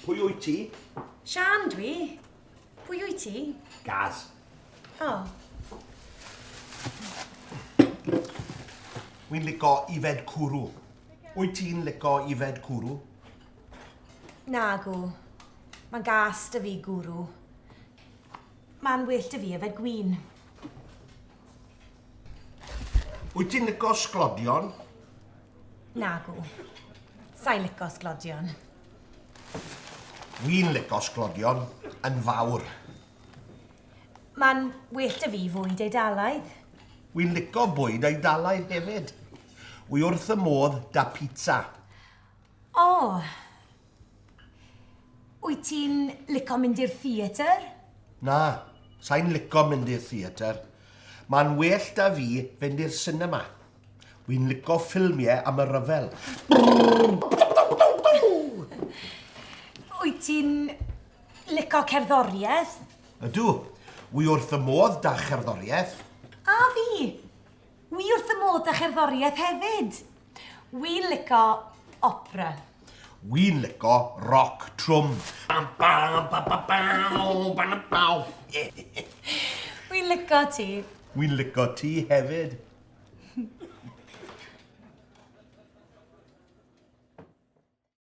Pwy wyt ti? Siân dwi. Pwy wyt ti? Gaz. O. Wi'n lico ifed cwrw. Wyt ti'n lico ifed cwrw? Nagw. Mae'n gas 'da fi gwrw. Mae'n well 'da fi yfed gwin. Wyt ti'n lico sglodion? Nagw. Sa'n lico sglodion. Wi'n lico sglodion yn fawr. Mae'n well 'da fi fwyd Eidalaidd. Wi'n lico bwyd Eidalaidd hefyd. Wi wrth y modd 'da pizza. O! Wyt ti'n lico mynd i'r theatr? Na, sai'n lico mynd i'r theatr. Mae'n well 'da fi fynd i'r sinema. Wi'n lico ffilmie am y rhyfel. Wyt ti'n lico cerddoriaeth? Ydw. Wi wrth y modd 'da cherddoriaeth. A fi! Wi wrth y modd 'da cherddoriaeth hefyd. Wi'n lico opera. Wi'n lico roc trwm. Bam bam ba ba baw ba na baw. Wi'n lico ti. Wi'n lico ti hefyd.